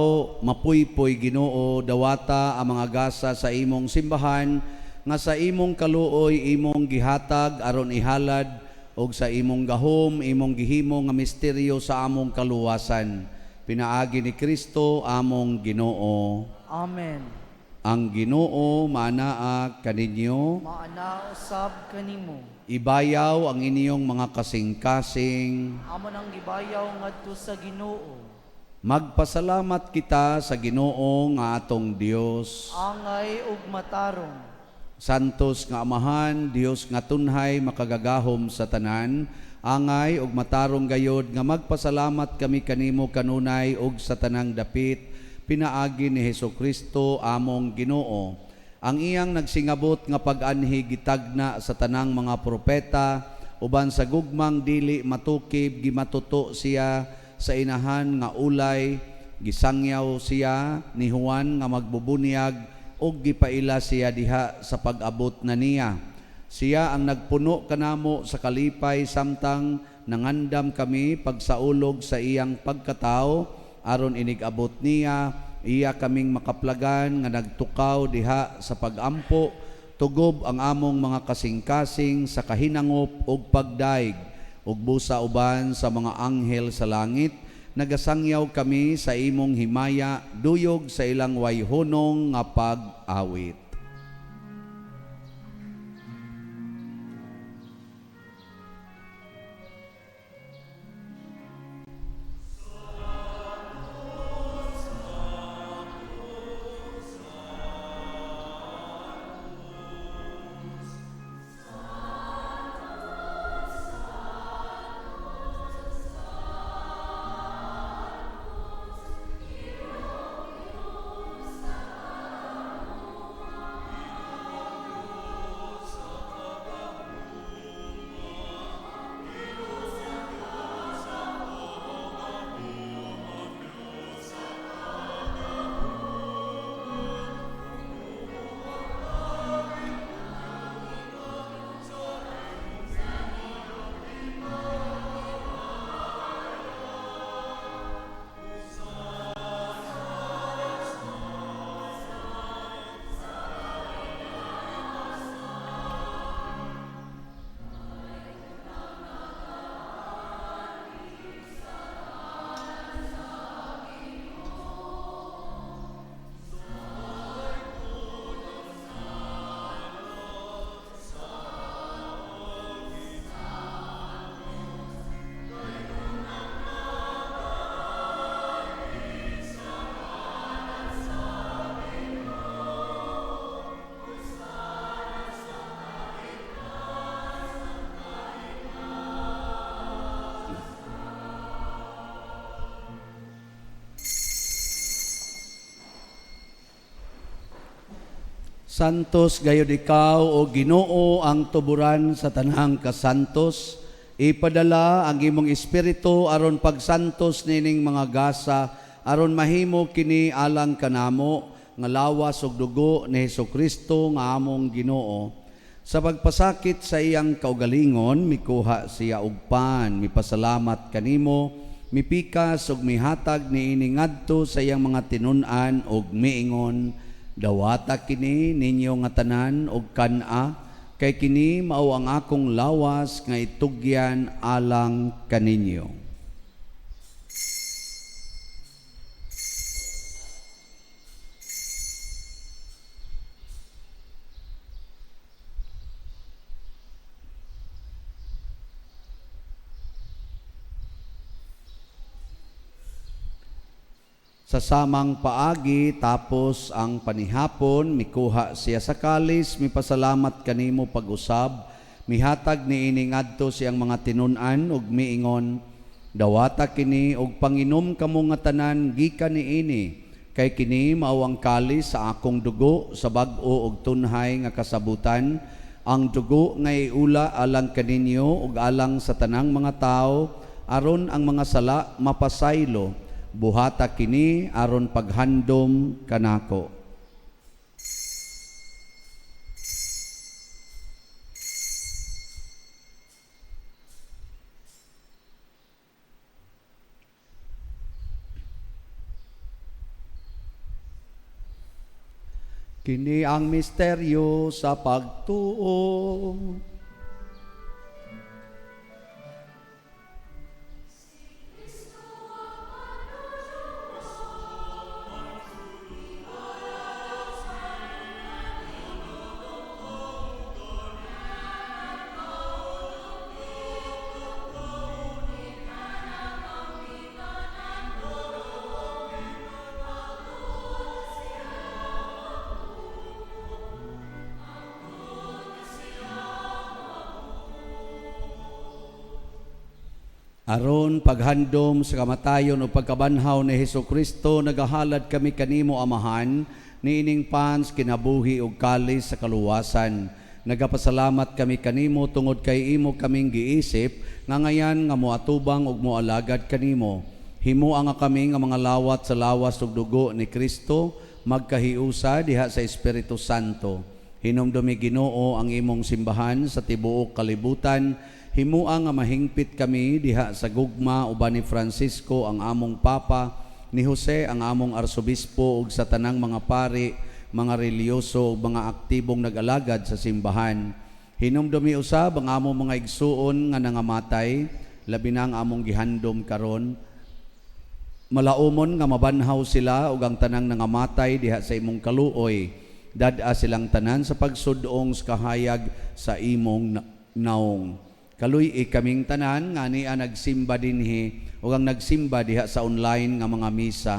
mapuypoy, Ginoo, dawata ang mga gasa sa imong simbahan nga sa imong kaluoy imong gihatag aron ihalad ug sa imong gahom imong gihimo nga misteryo sa among kaluwasan pinaagi ni Kristo among Ginoo. Amen. Ang Ginoo maanaa kaninyo. Maana usab kanimo. Ibayaw ang inyong mga kasing-kasing. Amo nang gibayaw ngadto sa Ginoo. Magpasalamat kita sa Ginoo nga atong Dios. Angay ug matarong. Santos nga Amahan, Dios nga tunhay makagagahom sa tanan, angay ug matarong gayod nga magpasalamat kami kanimo kanunay ug sa tanang dapit pinaagi ni Hesukristo among Ginoo. Ang iyang nagsingabot nga pag-anhi gitagna sa tanang mga propeta uban sa gugmang dili matukib gimatuto siya sa inahan nga ulay, gisangyaw siya ni Juan nga magbubunyag ug gipaila siya diha sa pag-abot na niya. Siya ang nagpuno kanamo sa kalipay samtang nangandam kami pagsaulog sa iyang pagkatao aron inig-abot niya iya kaming makaplagan nga nagtukaw diha sa pagampo, tugob ang among mga kasing-kasing sa kahinangop ug pagdaig ug busa uban sa mga anghel sa langit nagasangyaw kami sa imong himaya duyog sa ilang wayhunong nga pag-awit. Santos gayud ikaw o Ginoo ang tuburan sa tanang kasantos. Ipadala ang imong espiritu aron pagsantos nining mga gasa aron mahimo kini alang kanamo nga lawas ug dugo ni Hesukristo nga among Ginoo. Sa pagpasakit sa iyang kaugalingon mikuha siya og pan, mipasalamat kanimo, mipikas ug mihatag niini ngadto sa iyang mga tinun-an ug miingon, dawata kini ninyo nga tanan og kan-a, kay kini mao ang akong lawas nga itugyan alang kaninyo. Sa samang paagi, tapos ang panihapon, mikuha siya sa kalis, mipasalamat kanimo pag-usab, mihatag niini ngadto siyang mga tinun-an ug miingon, dawata kini og panginom kamo nga tanan gikan niini, kay kini mao ang kalis sa akong dugo sa bag-o og tunhay nga kasabutan, ang dugo nga iula alang kaninyo ug alang sa tanang mga tawo, aron ang mga sala mapasaylo. Buhata kini aron paghandom kanako. Kini ang misteryo sa pagtuo. Aron paghandom sa kamatayon o pagkabanhaw ni Hesus Kristo, nagahalad kami kanimo, Amahan, niining pans kinabuhi ug kalis sa kaluwasan. Nagapasalamat kami kanimo tungod kay imo kaming giisip nga ngayan nga moatubang ug moalagad kanimo. Himoa nga kami nga mga lawat sa lawas ug dugo ni Kristo magkahiusa diha sa Espiritu Santo. Hinumdumi, Ginoo, ang imong simbahan sa tibuok kalibutan. Himua nga mahingpit kami diha sa gugma uban ni Francisco ang among Papa, ni Jose ang among arsobispo ug sa tanang mga pari, mga relihiyoso ug mga aktibong nag-alagad sa simbahan. Hinumdumi usab ang among mga igsuon nga nangamatay, labi na ang among gihandom karon. Malaumon nga mabanhaw sila ug ang tanang nangamatay diha sa imong kaluoy. Dad-a silang tanan sa pagsudong sa kahayag sa imong naong. Kaluy-i kaming tanan nga ania nagsimba dinhi ug ang nagsimba diha sa online nga mga misa.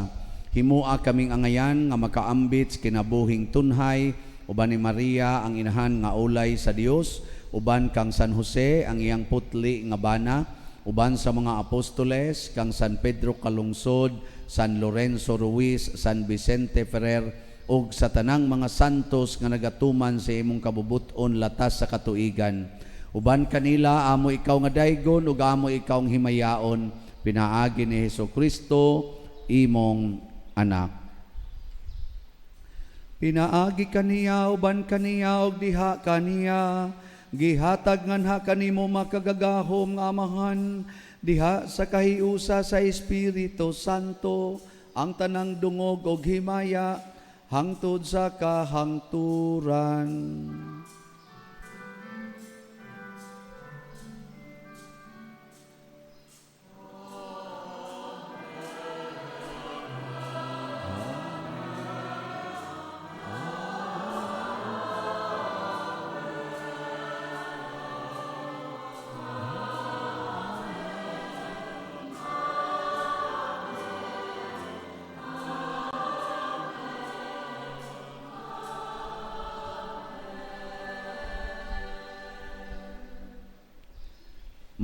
Himua kaming angayan nga makaambit sa kinabuhing tunhay uban ni Maria ang inahan nga ulay sa Dios, uban kang San Jose ang iyang putli nga bana, uban sa mga apostoles, kang San Pedro Calungsod, San Lorenzo Ruiz, San Vicente Ferrer ug sa tanang mga santos nga nagatuman sa imong kabubut-on latas sa katuigan. Uban kanila amo ikaw nga daygon ug amo ikaw ang himayaon pinaagi ni Hesus Kristo imong anak. Pinaagi kaniya, uban kaniya ug diha kaniya, gihatag nganha kanimo, makagagahom nga Amahan, diha sa kahiusa sa Espiritu Santo, ang tanang dungog ug himaya hangtod sa kahangturan.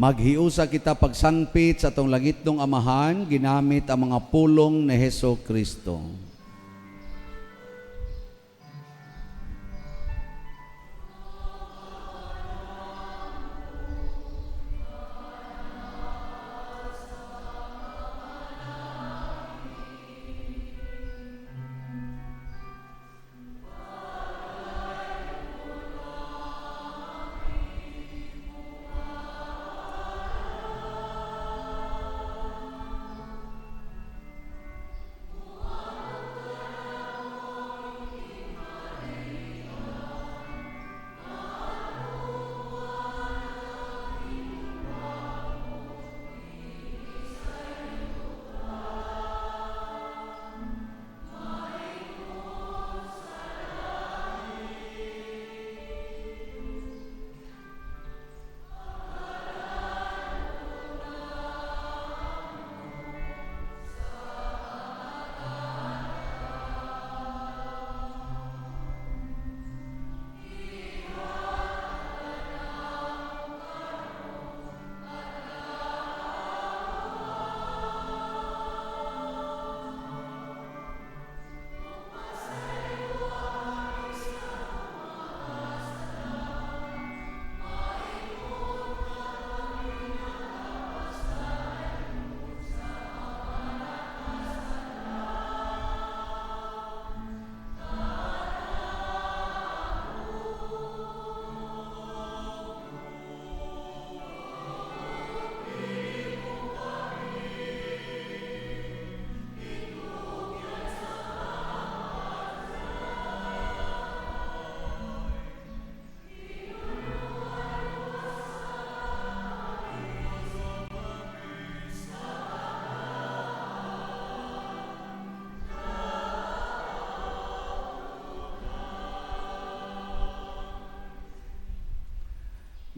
Maghiusa kita pagsangpit sa atong langitnong Amahan ginamit ang mga pulong ni Heso Kristo.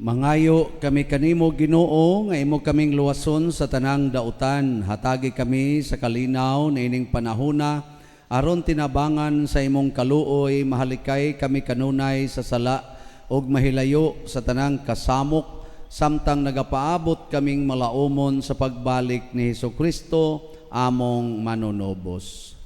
Mangayo kami kanimo, Ginoo, nga imo kaming luwason sa tanang dautan. Hatagi kami sa kalinaw niining panahona aron tinabangan sa imong kaluoy mahalikay kami kanunay sa sala ug mahilayo sa tanang kasamok samtang nagapaabot kaming malaumon sa pagbalik ni Hesukristo among manunobos.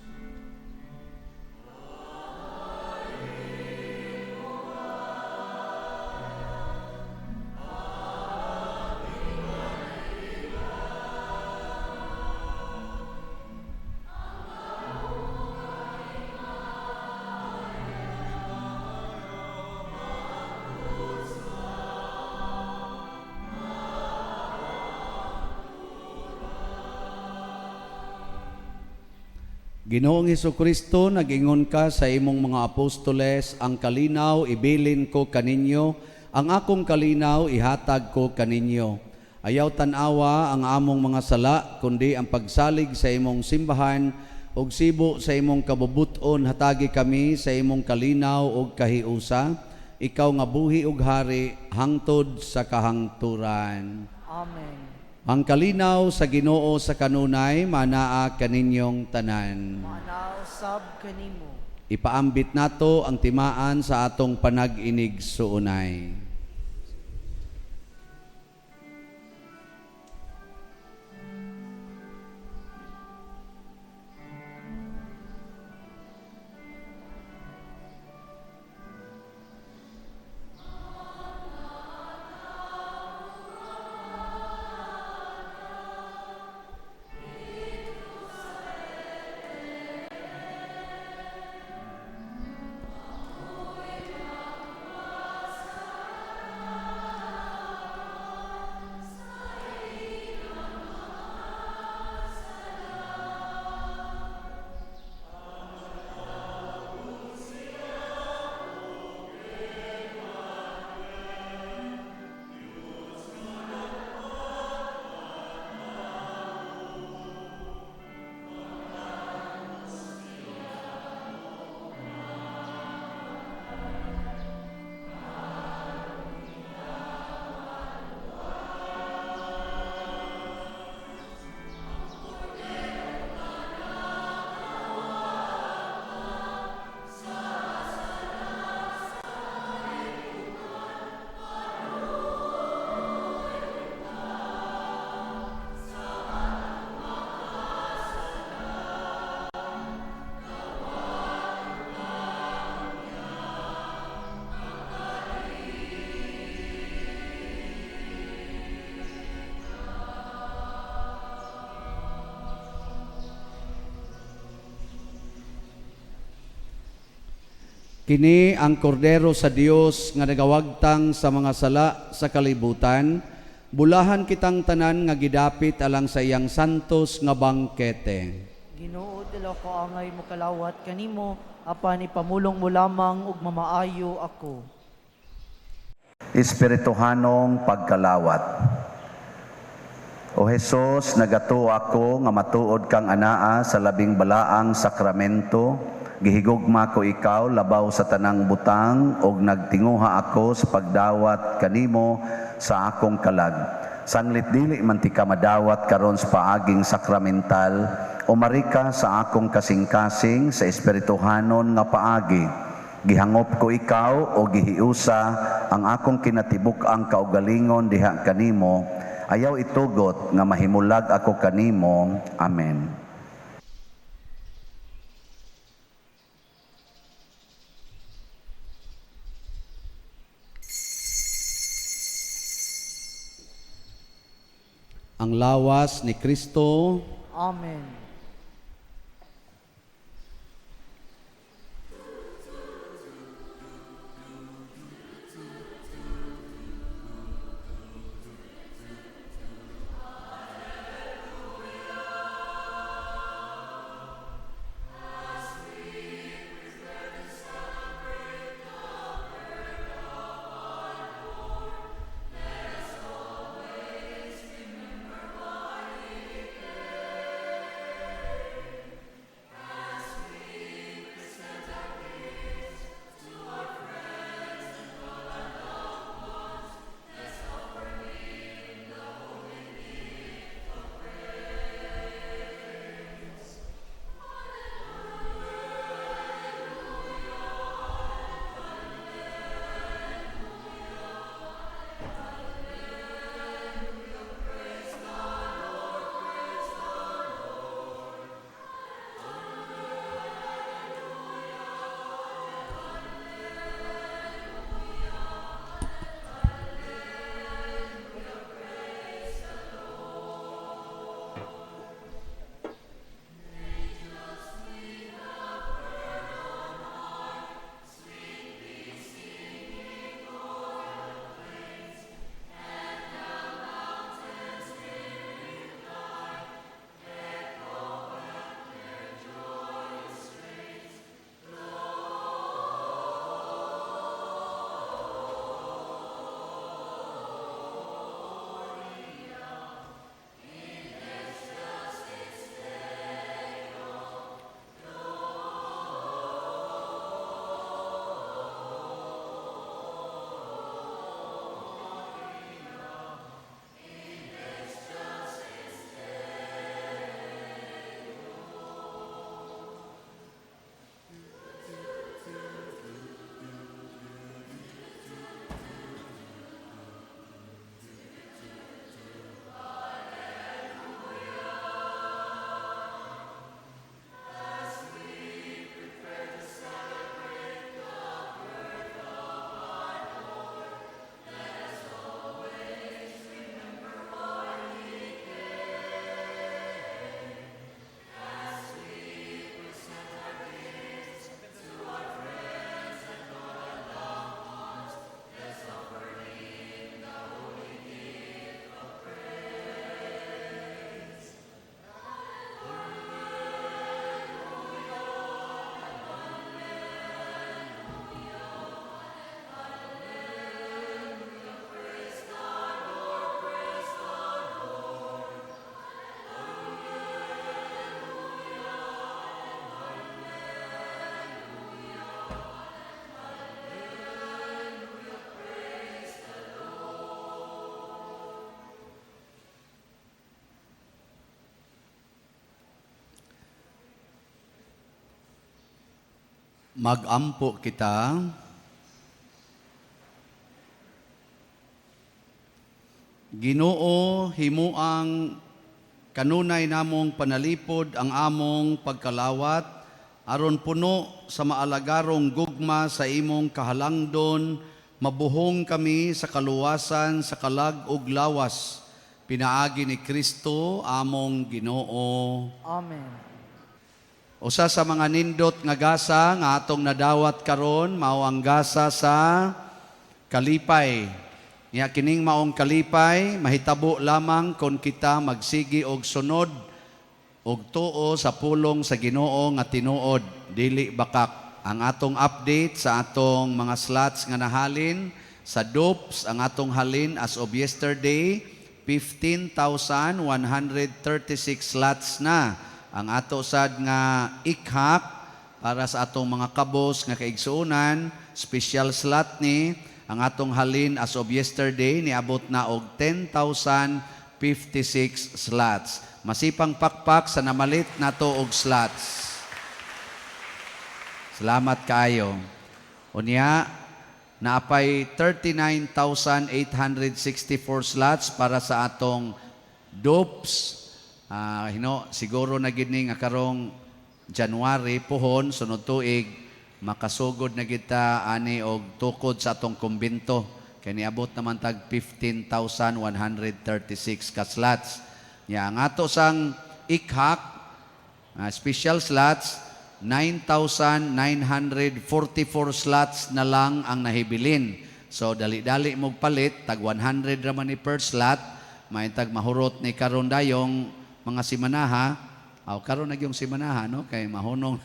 Ginoong Hesukristo, nag-ingon ka sa imong mga apostoles, ang kalinaw ibilin ko kaninyo, ang akong kalinaw ihatag ko kaninyo. Ayaw tan-awa ang among mga sala, kundi ang pagsalig sa imong simbahan ug sibo sa imong kabubut-on, hatagi kami sa imong kalinaw ug kahiusa. Ikaw nga buhi ug hari hangtod sa kahangturan. Amen. Ang kalinaw sa Ginoo sa kanunay manaa kaninyong tanan. Manaa usab kanimo. Ipaambit nato ang timaan sa atong panag-inig suunay. Kini ang kordero sa Dios nga nagawagtang sa mga sala sa kalibutan. Bulahan kitang tanan nga gidapit alang sa iyang santos nga bangkete. Ginoo, dili ko angay mokalawat kanimo, apan ipamulong mo lamang ug mamaayo ako. Espirituhanong pagkalawat. O Hesus, nagatuo ako nga matuod kang anaa sa labing balaang sakramento. Gihigugma ko ikaw labaw sa tanang butang ug nagtinguha ako sa pagdawat kanimo sa akong kalag. Sanglit dili man ti ka madawat karon sa paaging sakramental, umari ka sa akong kasing-kasing sa espirituhanon nga paagi. Gihangop ko ikaw o gihiusa ang akong kinatibuk-ang kaugalingon diha kanimo. Ayaw itugot nga mahimulag ako kanimo. Amen. Ang lawas ni Kristo. Amen. Magampo kita. Ginoo, himuang kanunay namong panalipod ang among pagkalawat aron puno sa maalagarong gugma sa imong kahalangdon, mabuhong kami sa kaluwasan sa kalag ug lawas pinaagi ni Kristo among Ginoo. Amen. Usa sa mga nindot nga gasa nga atong nadawat karon mao ang gasa sa kalipay. Nya kining maong kalipay mahitabo lamang kon kita magsigi og sunod og tuo sa pulong sa Ginoo nga tinuod, dili bakak. Ang atong update sa atong mga slots nga nahalin sa DOPS, ang atong halin as of yesterday, 15,136 slots na. Ang ato sad nga ikhak para sa atong mga kabos nga kaigsuonan, special slot ni ang atong halin as of yesterday, niabot na og 10,056 slots. Masipang pakpak sa namalit nato og slots. Salamat kaayo. Unya, naapay 39,864 slots para sa atong DOPS. Hino, siguro na gid ni nga karong January pohon sunod tuig makasugod na kita ani og tukod sa atong kumbento kay niabot naman tag 15,136 ka slots. Nya ang ato sang ikhak special slots, 9,944 slots na lang ang nahibilin. So dali-dali mo palit, tag 100 ra man ni per slot, may tag mahurot ni karon dayong mga simanaha. Aw, karon na gyung simanaha, no, kay mahunong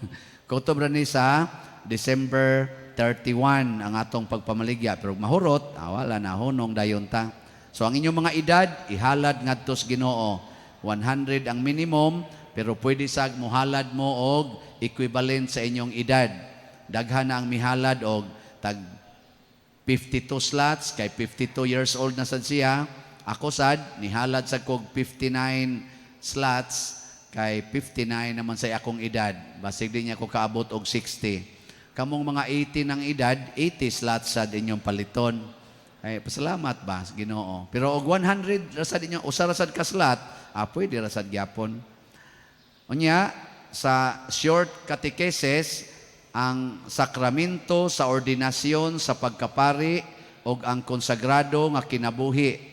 kutob ra ni sa December 31 ang atong pagpamaligya, pero mahurot, wala na, hunong dayon ta. So ang inyong mga edad ihalad ngadto sa Ginoo. 100 ang minimum, pero pwede sag muhalad mo og equivalent sa inyong edad. Daghan na ang mihalad og tag 52 slots kay 52 years old na sad siya. Ako sad nihalad sa kog 59 slots kay 59 naman sa akong edad. Basig di niya ko kaabot og 60. Kamong mga 80 ng edad, 80 slots sad inyong paliton. Ay, pasalamat ba sa Ginoo. Pero og 100 ra sad inyo, usa ra sad ka slot, pwede ra sad gyapon. Unya, sa short catechesis, ang sakramento sa ordinasyon sa pagkapari og ang konsagrado nga kinabuhi.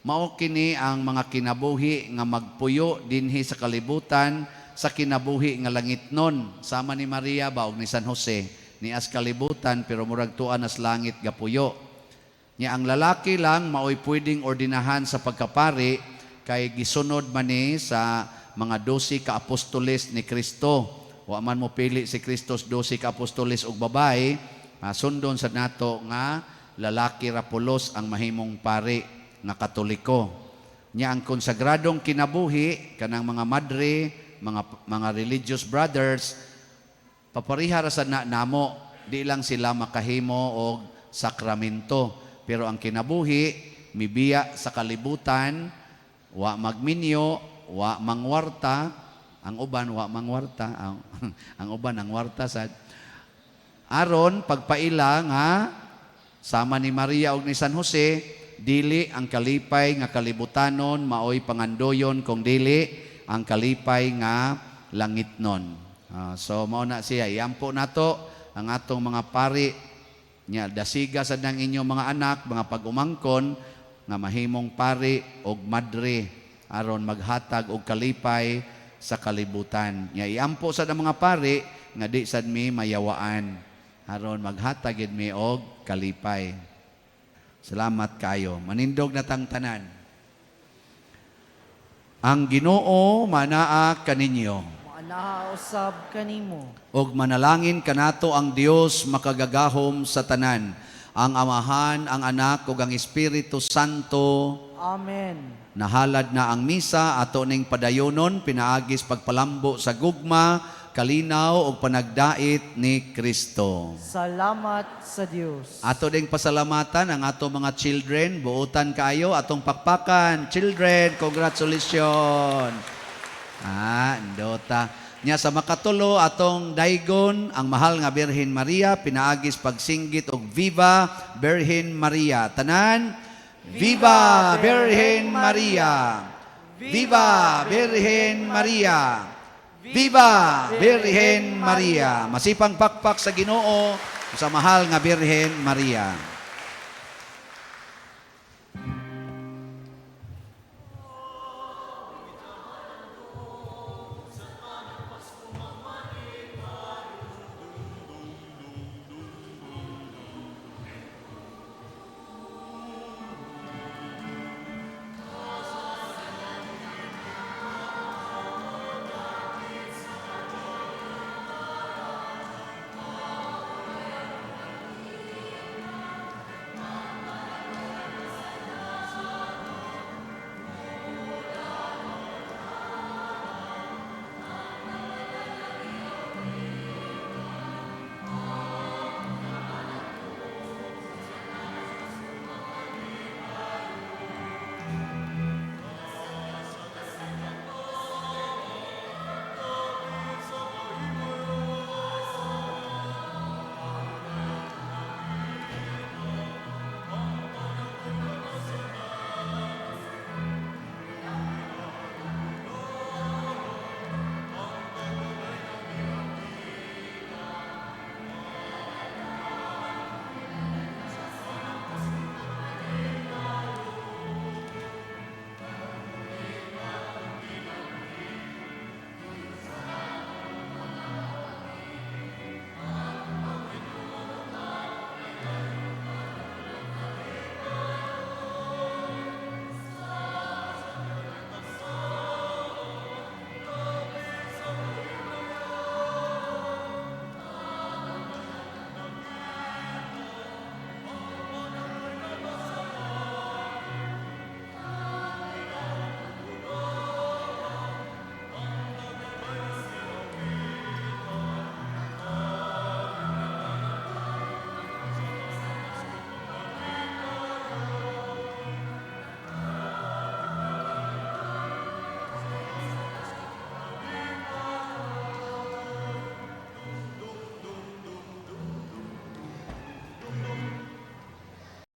Mao kini ang mga kinabuhi nga magpuyo dinhi sa kalibutan sa kinabuhi nga langitnon, sama ni Maria ba og ni San Jose, nias kalibutan pero murag tuan nas langit gapuyo. Nya ang lalaki lang maoy pwedeng ordinahan sa pagkapari kay gisunod man ni sa mga 12 ka apostoles ni Kristo. Wa man mo pili si Kristo 12 ka apostoles og babae, sundon sa nato nga lalaki ra pulos ang mahimong pari nga Katoliko. Nya ang konsagradong kinabuhi kanang mga madre, mga religious brothers, papariha ra sad na namo, di lang sila makahimo og sakramento, pero ang kinabuhi mibiya sa kalibutan, wa magminyo, wa mangwarta. Ang uban wa mangwarta, ang uban ang warta sad aron pagpaila nga sama ni Maria og ni San Jose, dili ang kalipay nga kalibutanon maoy pangandoyon kung dili ang kalipay nga langitnon. So mao na siya, iampo nato ang atong mga pari. Nya dasiga sad nang inyong mga anak, mga pag-umangkon nga mahimong pari og madre aron maghatag og kalipay sa kalibutan. Nya iampo sad ang mga pari nga di sad mi mayawaan aron maghatag gid mi og kalipay. Salamat kayo. Manindog na tang tanan. Ang Ginoo manaa kaninyo. Maanaa usab kanimo. Og manalangin kanato ang Dios makagagahom sa tanan, ang Amahan, ang Anak ug ang Espiritu Santo. Amen. Nahalad na ang misa, ato ning padayonon pinaagis pagpalambo sa gugma, kalinaw ug panagdait ni Kristo. Salamat sa Dios. Ato ding pasalamatan ang ato mga children, buotan kaayo atong pakpakan. Children, congratulations. Ndota. Nya sa makatulo, atong daygon ang mahal nga Birhen Maria pinaagis pagsinggit og "Viva Birhen Maria." Tanan, Viva Birhen Maria! Viva Birhen Maria! Viva Birhen Maria! Masipang pakpak sa Ginoo sa mahal nga Birhen Maria.